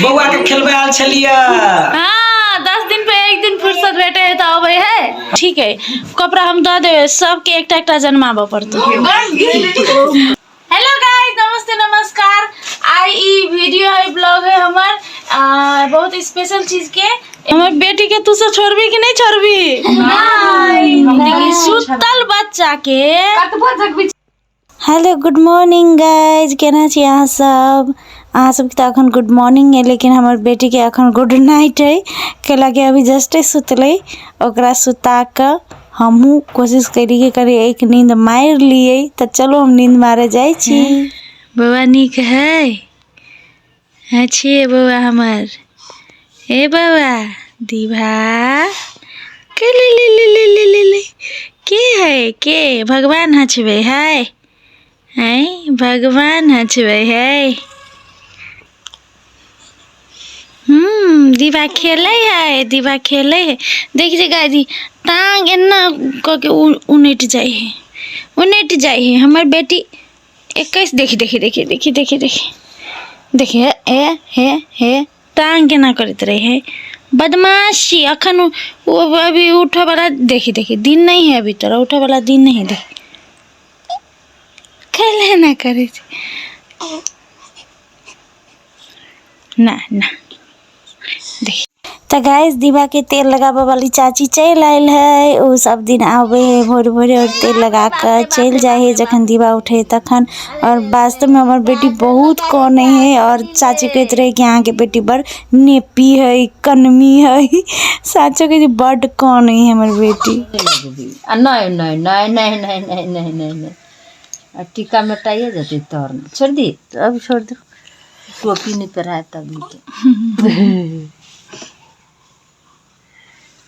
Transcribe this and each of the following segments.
बौआ के खेलबै आयल छलियै। हाँ, 10 दिन पे एक दिन फुर्सत भेटे है तऽ अबै है। ठीक है, कपड़ा हम दऽ देबै सबके, एकटा एकटा जनमाबऽ पड़तै। हेलो गाइस, नमस्ते नमस्कार। आई ई वीडियो है, ब्लॉग है हमर बहुत स्पेशल चीज के। हमर बेटी के तू सब छोड़बी कि नहीं छोड़बी? नहीं, सुतल बच्चा के। हेलो गुड मॉर्निंग गाइज, केना छी अहाँ सब? अहाँ सबके तऽ अखन गुड मॉर्निंग है, लेकिन हमर बेटीके अखन गुड नाइट है, कैला कि अभी जस्टे सुतलै। ओकरा सुता कऽ हमहूँ कोशिश कयली कि कनि एक नींद मारि लियै। तऽ चलू, हम नींद मारे जाइ छी। बौआ नीक है? है छियै बौआ हमर? हे बौआ दीभा के ले ले ले ले ले ले ले, के है? के भगवान हँचबै है? हैं, भगवान हँचबै है? दीवा खेलै है, दीवा खेलै है। देख जे गाजी, टांग एना कऽ के उनटि जाइ है, उनटि जाइ है हमर बेटी। 21, देखी देखी देखी देखी देखी देखी देखी, हे हे हे हे, टांग केना करैत रहे है बदमाशी। अखन वो अभी उठे वाला, देखी देखी, दिन नहीं है अभी तोरा उठे वाला, दिन नहीं है। देखी खेले ना करे छै ना ना, देखी। तऽ गाइस, दीवा के तेल लगाबऽ वाली चाची चलि आयल है। ओ सब दिन आबै है भोरे भोरे और तेल लगा कऽ चलि जाइ है जखन दीवा उठे है तखन। और वास्तवमे हमर बेटी बहुत कनै है और चाची कहैत रहै कि अहाँके बेटी बड़ नेपी है, कनमी है। साचो कहै छी, बड्ड कनै है हमर बेटी। आ नहीं नहीं नहीं नहीं नहीं नहीं नहीं नहीं नहीं, आ टीका मेटाइए जते तोर में छोड़ दी। अब छोड़ दो। टोपी नहीं पहनाए तभी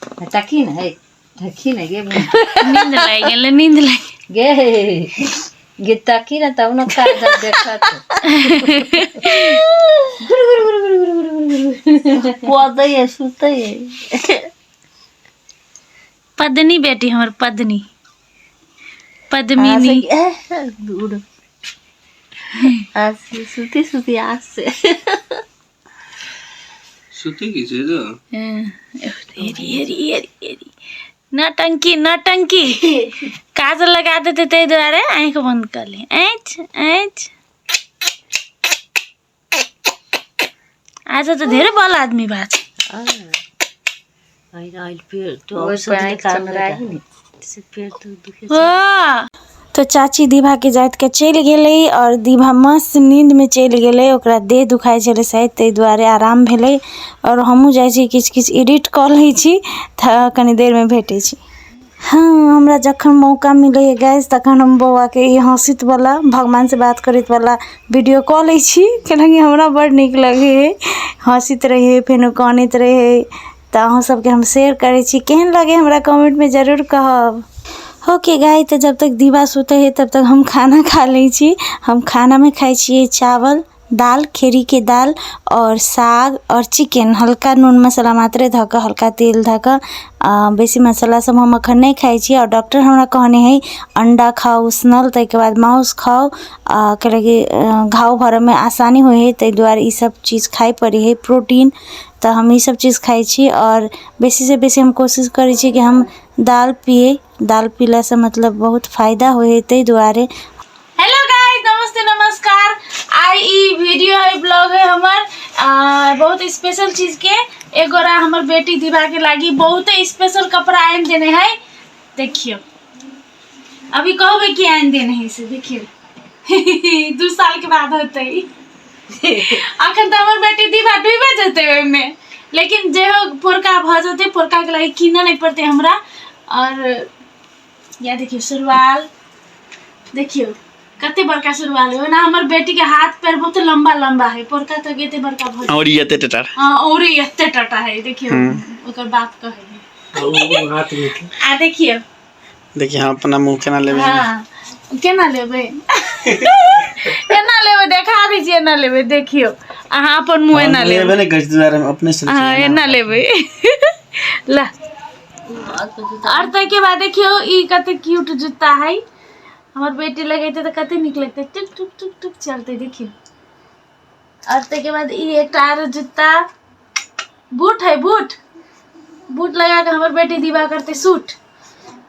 तो तकी न है, तकी न गे। नींद लागि गेलै, नींद लागि गे गे, तकी न तब न का जब देखत गुरु गुरु गुरु गुरु गुरु गुरु गुरु पदै है, सुतै है। पदनी बेटी हमर, पदनी पद्मिनी। दूर आसे सुती सुती आसे। सुते की छै तो? हेरी हेरी हेरी हेरी, नटंकी नटंकी। काजल लगा देते ताहि दुआरे आँखि बंद कर ली। ऐच ऐच, आज त धेरै बल आदमी भएको छ। होइन, अहिले पेट त्यो ओइ औषधि पाँच काम चङ्गराही नि। त्यसै पेट त दुखेछ। हो तो चाची दीभा के जाइत के चलि गेलै और दीभा मस्त नींद में चलि गेलै। ओकरा देह दुखाइ छलै शायद, ताहि दुआरे आराम भेलै। और हमहूँ जाइ छी, किछु किछु एडिट कऽ लै छी, तऽ कनि देरमे भेटै छी। हाँ, हमरा जखन मौका मिलै है गाइस, तखन हम बौआके ई हँसित वाला, भगवान से बात करैत वाला वीडियो कऽ लै छी, कैलाकि हमरा बड़ नीक लगै है। हँसित रहै, फेनो कानैत रहै, तऽ अहूँ सबके हम शेयर करै छी। केहन लगै हमरा कमेंटमे जरूर कहब। ओके गाइस, तऽ जब तक दीवा सुतै है तब तक हम खाना खा लै छी। हम खानामे खाइ छियै चावल दाल, खेरीके दाल और साग और चिकन, हल्का नून मसाला मात्रे धऽ कऽ, हल्का तेल धऽ कऽ। बेसी मसाला सब हम अखन नहि खाइ छी और डॉक्टर हमरा कहने है अंडा खाउ उसनल, ताहिके बाद माउस खाउ, कैलाकि घाव भरऽमे आसानी होइ है। ताहि दुआरे ई सब चीज खाइ पड़ै है, प्रोटीन। तऽ हम ई सब चीज खाइ छी और बेसीसँ बेसी हम कोशिश करै छी कि हम दाल पियै। दाल पीलासँ मतलब बहुत फायदा होइ है, ताहि दुआरे। हेलो गाइस, नमस्ते नमस्कार। आई ई वीडियो है, ब्लॉग है हमर बहुत स्पेशल चीज के। एक गोरा हमर बेटी दीवा के लागी बहुत स्पेशल कपड़ा आनि देने है। देखियो, अभी कहबे कि आनि देने है से। देखियो, 2 साल के बाद होते। अखन तऽ हमर बेटी दीवा डूबे जेतै ओहिमे, लेकिन जे हो, पोरका भऽ जेतै। पोरका के लागी कीनऽ नहि पड़तै हमरा। और या देखियो सुरवाल, देखियो कते बड़का सुरवाल है। ओना हमर बेटी के हाथ पैर बहुत लंबा लंबा है, पोरका तक एते बड़का भऽ और ई एते टटा। हाँ, और एते टटा है। देखियो, ओकर बाप कहै है। हाथ में आ देखियो। देखिए, हम अपना मुंह केना लेबै? हाँ, केना लेबै, एना लेबै, देखा दै छियै, एना लेबै। देखियो, अहाँ अपन मुँह एना लेबै। लेबै नहि करै दुआरे हम अपने से। हाँ, एना लेबै ला। और ताहिके बाद देखियो, ई कते क्यूट जूता है। हमर बेटी लगेते तऽ कते नीक लगतै, टुक टुक टुक टुक चलते। देखियो, और ताहिके बाद ई एकटा आरो जूता बूट है, बूट बूट लगा के हमर बेटी दीवा करते सूट।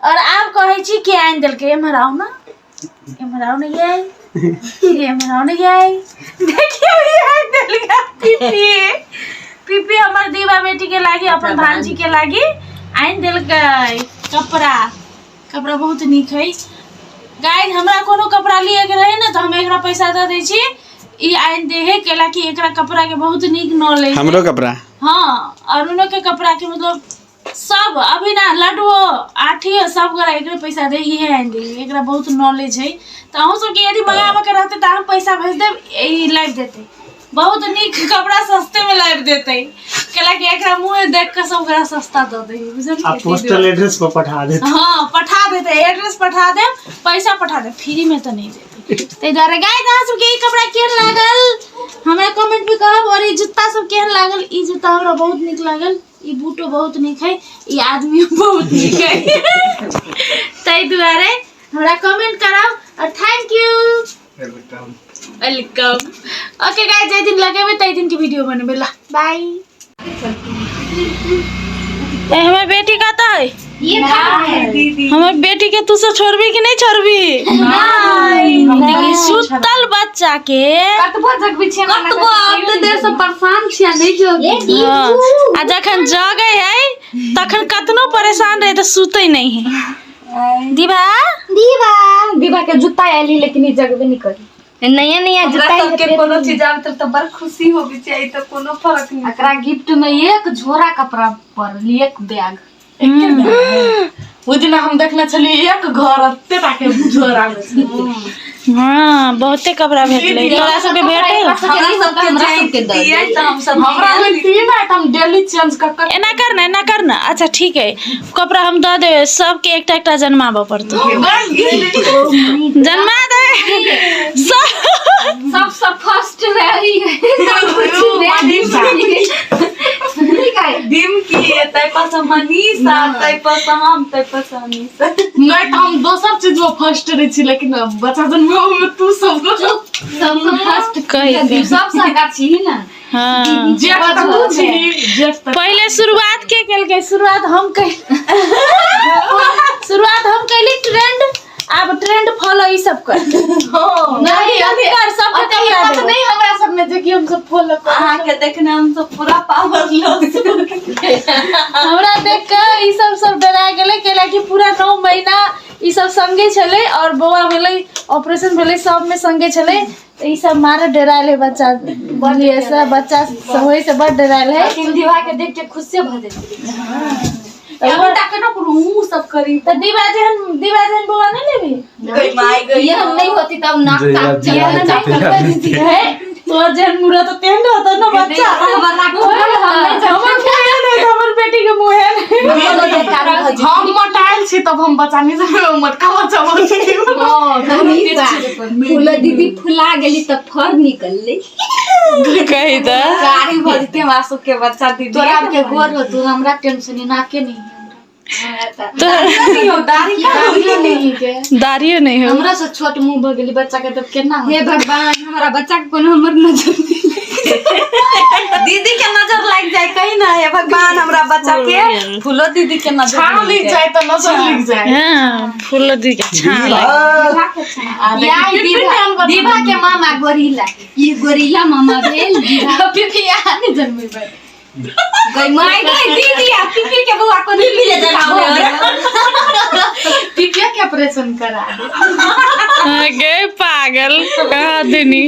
और आब कहै छी के आनि देलकै, एम्हर आउ ना, एम्हर आउ ना, ये एम्हर आउ ना, ये देखियौ ई आनि देलकै पीपी। पीपी हमर दीवा बेटी के लागी, अपन भांजी के लागी आनि देलकै कपड़ा। कपड़ा बहुत नीक है गाइस। हमरा कोनो कपड़ा लिए के रहे ना तो हम एकरा पैसा दऽ दै छी, ई आनि दे है, कैला कि एकरा कपड़ा के बहुत नीक नॉलेज। हमरो कपड़ा? हाँ, अरुणो के कपड़ा के मतलब सब अभी ना लड्डुओ आठियो सब गोरा एकरे पैसा दे, इहे आनि दे, एकरा बहुत नॉलेज है। तऽ अहूँ सबके यदि मंगाबऽ के रहतै तऽ हम पैसा भेज देब, ई लाबि देतै, बहुत नीक कपड़ा सस्ते में लाबि देतै, कैला कि एकरा मुँहे देख कऽ सब गोरा सस्ता दऽ दै, बुझलियै? आ पोस्टल एड्रेस पर पठा देत। हाँ, पठा देतै, एड्रेस पठा देब, पैसा पठा देब, फ्री में तऽ नहि देतै। ताहि दुआरे गाइस अहाँ सबके ई कपड़ा केहन लागल हमरा कमेंट में कहब, और ई जूता सब केहन लागल। ई जूता हमरा बहुत नीक लागल, ई बूटो बहुत नीक है, ई आदमियो बहुत नीक है, ताहि दुआरे हमरा कमेंट करब। और thank you, welcome. Okay guys, जाहि दिन लगेबै ताहि दिन के वीडियो बनेबै। ला बाय। ए हमर बेटी कतऽ है? हमर बेटी के तू सब छोड़बी कि नहीं छोड़बी? नहीं, सुतल बच्चा के कतबो जगबै छियै, कतबो एते देर से परेशान छियै, नहि जगै। हाँ, आ जखन जगै है तखन कतनो परेशान रहे तऽ सुतै नहीं है। दीवा दीवा दीवा के जूता आयल, लेकिन ई जगबे नहीं करी। नया नया जूता सबके कोनो चीज आबत त बड़ खुशी होबे चाही, त कोनो फर्क नहीं। एकरा गिफ्ट में एक झोरा कपड़ा पड़ल, एक बैग। ओ दिना हम देखने छलियै एक घर एते टा के झोरा में छलै। हाँ, बहुते कपड़ा भेटलै तोरा सबके, भेटल? हमरा सबके सबके दियै त हम सब हमरा मिलती ना त हम डेली चेंज क क एना कर ना, एना कर ना। अच्छा ठीक है, कपड़ा हम दऽ देबै सबके, एकटा एकटा जन्माबऽ पड़तौ, जन्मा दे सब। सबसे फर्स्ट रही है सब कुछ। भीम की तै पर से मनीषा, तै पर से हम, तै पर से अमीषा। नहीं त हम दोसर चीज में फर्स्ट रहे छी, लेकिन बच्चा जन्म में तू सब सबसे फर्स्ट कहि दे। सबसे आगा छी ना। हाँ, जेठ त तू छी, जेठ त। पहिले शुरुआत के केलकै? शुरुआत हम कैली, शुरुआत हम कैली ट्रेंड। आब ट्रेंड फॉलो ई सब कर नहीं, कर सबके अते कपड़ा हिम्मत देबै। नहीं हमरा सब में जे कि हम सब फॉलो कर। अहाँ के देखने हम सब पूरा पावर लॉस। हमरा देख के ई सब सब डरा गेलै, कैला कि पूरा 9 महीना ई सब संगे छलै और बौआ भेलै, ऑपरेशन भेलै, सब में संगे छलै, तऽ ई सब मारे डरायल है बच्चा लिए से, बच्चा होय से बड़ डरायल है। लेकिन दीवा के देख के खुशे भऽ जेतै। सब करी तऽ दीवा जेहन, दीवा जेहन बौआ नहि लेबही? गई माई गई। ये हम नहीं होती तब नाक काट जहिया चल। है तोहर जेहन मुँह रहतौ तेहन रहतौ ने बच्चा। हमर नाक खोलल, हम नहीं। हमर मुँहे नहि तऽ हमर बेटी के मुँहे नहि। हम मोटायल छी तब हम बच्चा नहीं सकबै, मोटका बच्चा बन। फूल दीदी फुला गेली तऽ फर निकललै। कही तऽ गाड़ी भऽ जेतै हमरा सबके बच्चा दीदी। तोरा आरके गोर हो तू, हमरा टेंशन नाके नहीं है। दाढ़ी नहीं के दाढ़ियो नहीं हो। हमरा से छोट मुंह भऽ गेली बच्चा के तब केना हे भगवान, हमरा बच्चा के कोनो हमर नजर नहीं। दीदी के नजर लागि जाय कहीं ना, हे भगवान, हमरा बच्चा के फूलो दीदी के नजर छान लिख जाए त नजर लिख जाए। हाँ, फूल दी के छान। या दीवा, दीवा के मामा गोरिल्ला, ई गोरिल्ला मामा भेल दीवा। पिपिया नहीं जन्मेबै। गई माय गई दीदी, आ पिपी के बौआ को नहीं मिले। पिपिया के ऑपरेशन करा दे। हाँ, गे पागल कहा देनी।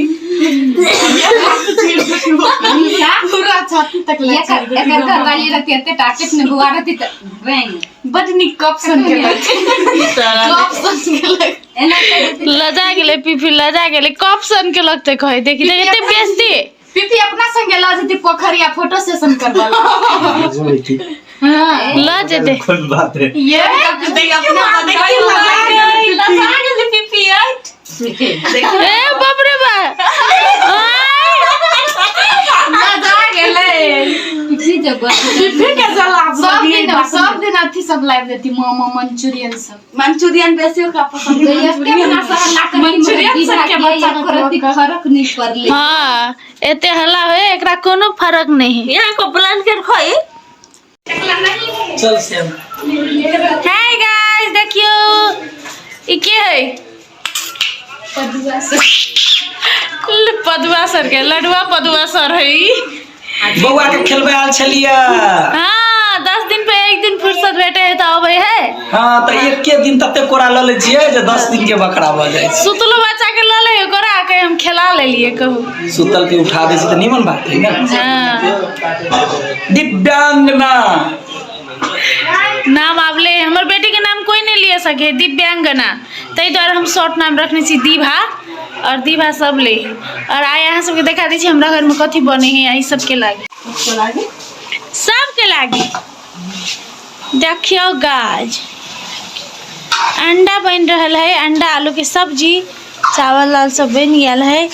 पूरा छाती तक ले। एकर एकर घरवाली रहती एते टाकेट ने बौआ रहती त बैंग। बड नीक कप सन के कप सन के लग। एना कर देती। लजा गेलै पीपी, लजा गेलै, कप सन के लगतै कहै, देखी देखी एते बेइज्जती। पिपी अपना संगे लऽ जेती पोखरि आ फोटो सेशन करवा। लऽ जेतै। कोन बात है? ये अपना बच्चा लजा गेलै पिपी ऐठ। ए बाप रे बा। लजा गेलै। पिपी। जब के जला सब दिन अथी सब लाइव देती मोमो मंचूरियन सब। मंचूरियन बेसी ओकरा पसंद तो एते अपना सब हल्ला करी मंचूरियन सब के बच्चा के फरक नहीं पड़ले। हाँ एते हल्ला होए एकरा कोनो फरक नहीं है। यहाँ को ब्लैंकेट खोई। चल श्याम। हाय गाइस देखियो ई के है पदुआ सर के लडुआ पदुआ सर है ई। बौआ के खेलबे आयल छलियै। हाँ 10 दिन पे एक दिन फुर्सत भेटे है तो अबै है। हाँ तऽ एके दिन तते कोरा लऽ लै छियै जे 10 दिन के बकरा भऽ जाइ छै। सुतलो बच्चा के लऽ ले ओकरा के हम खेला लेलिए कहू। सुतल के उठा दै छै तऽ नीमन बात है ना। हाँ दिव्यांगना नाम आवले हमर बेटी के नाम कोई नहीं लिए सके दिव्यांगना, ताहि दुआरे हम शॉर्ट नाम रखने छी दीभा और दीभा सब ले। और आइ अहाँ सबके देखा दै छी हमरा घर में कथी बने है, ई सबके लागी सबके लागी। देखियो गाज अंडा बन रहल है, अंडा आलू के सब्जी चावल दाल सब बन गया है।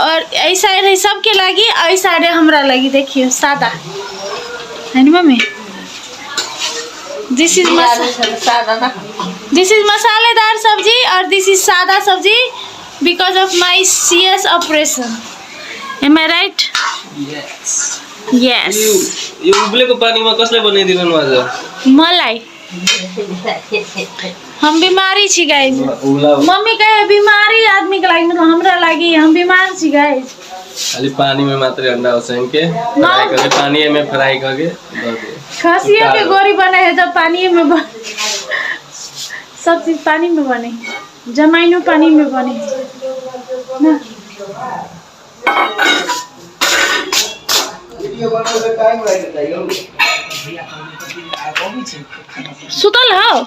और एहि साइड है सबके लागी, एहि साइड है हमरा लागी। देखियो सादा है नी mummy? This is this is मसालेदार सब्जी और this is सादा सब्जी because of my CS operation. Am I right? Yes. यो उब्लेको पानीमा कसले बनाइदिनु आज? मलाई हम बीमारी छी गाइस। मम्मी कहे बीमारी आदमी के लागी, मतलब हमरा लागी हम बीमार छी गाइस। खाली पानी में मात्रै अंडा उसैन के फ्राई करके पानी में फ्राई करके दऽ दे। खसियो के गोरी बने है तो पानी में बन, सब चीज पानी में बने, जमाइनो पानी में बने ना। सुतल हो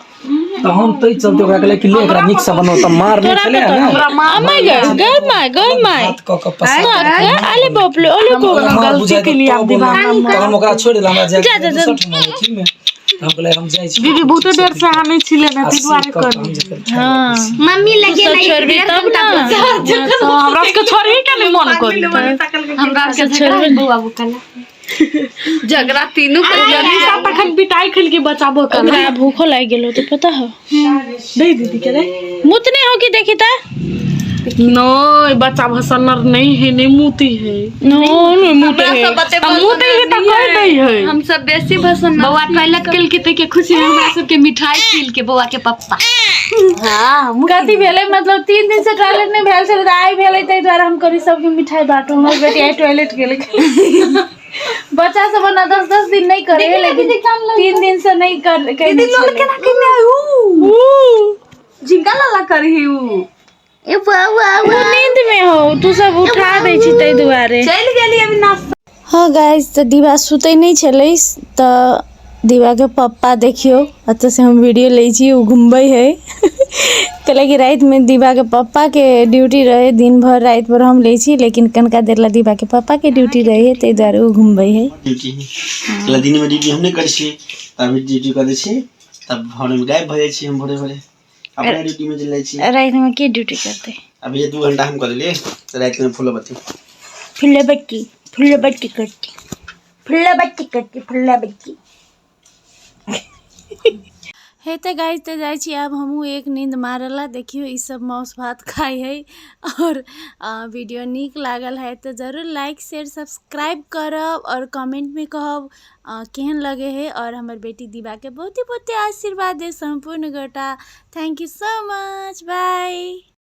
तऽ हम तै चलते ओकरा कहलियै कि ले एकरा नीक से बनाउ तऽ मार नहि छलै ने। अम्मा गए गए my गए my हाथ कऽ कऽ पसार अरे बाप रे अरे बाप ओकरा मार बुझाइ के लिए तऽ हम ओकरा छोड़ि देलहुँ, हमरा जा, जाके जा, जा। दोसर ठमा अथीमे। तऽ हम कहलियै हम जाइ छी। दीदी बहुते देर से अहाँ नहि छिले ने आ ताहि दुआरे सीख कऽ कर हम जे फेर खाय हाँ मम्मी लगे सब छोड़बी तब ना। हमरा सबके छोड़ही के नहि मन करी। हमरा सबके झगड़ा बौआ बुकला झगड़ा तीनू निशा तखन पिटाई खेल के बचाबो कर। ओकरा भूखो लागि गेलो तो पता हो नहीं दीदी के नहीं मुतने हो कि देखी ता नहीं बच्चा भसनर नहीं है, नहीं मुती है। नो नो मुते है। मुती है तऽ कह दै है। हम सब बेसी भसन बौआ टॉयलेट केल के के खुशी में हमरा सबके मिठाई खिल के बौआ के पप्पा। कथी भेलै मतलब 3 दिन से टॉयलेट नहीं भेल छलै तऽ आइ भेलै ताहि दुआरे हम करी सबके मिठाई बांटू। हमर बेटी आइ टॉयलेट गेलै। बच्चा सब ना 10-10 दिन नहीं करे है, लेकिन 3 दिन से नहीं कर दीदी लोल केना केने ऊ झिंगा लाला करही ऊ ए बौआ उ नींद में हो तू सब उठा दै छी ताहि दुआरे चलि गेली अभी नाश्ता। हाँ गाइस तऽ दीवा सुतै नहि छलै तऽ दीवा के पप्पा देखियो ओतऽ से हम वीडियो लै छी, ओ घुमबै है। कैलाकि रातिमे दीवा के पप्पा के ड्यूटी रहे, दिन भर राति भर हम लै छी, लेकिन कनिका देर ला दीवा के पप्पा के ड्यूटी रहे ताहि दुआरे ओ घुमबै है। ड्यूटी है दिन में ड्यूटी हम नहीं करै छियै, तब ड्यूटी करै छियै तब भोरे में गायब भऽ जाइ छियै हम, भोरे भोरे अपना ड्यूटी में चलि जाइ छियै। रातिमे के ड्यूटी करतै? अभी 2 घंटा हम कऽ देलियै तऽ राति में फूलबत्ती फुलबत्ती फुलबत्ती करती फुलबत्ती करती फुलबत्ती हे तऽ गाइस तऽ जाइ छी आब हमहूँ एक नींद मारला। देखियौ ई सब माउस भात खाइ है। और वीडियो नीक लागल है तऽ जरूर लाइक शेयर सब्सक्राइब करब और कमेंटमे कहब केहन लगे है। और हमर बेटी दीवाके बहुते बहुते आशीर्वाद दे सम्पूर्ण गोटा। Thank you so much, bye.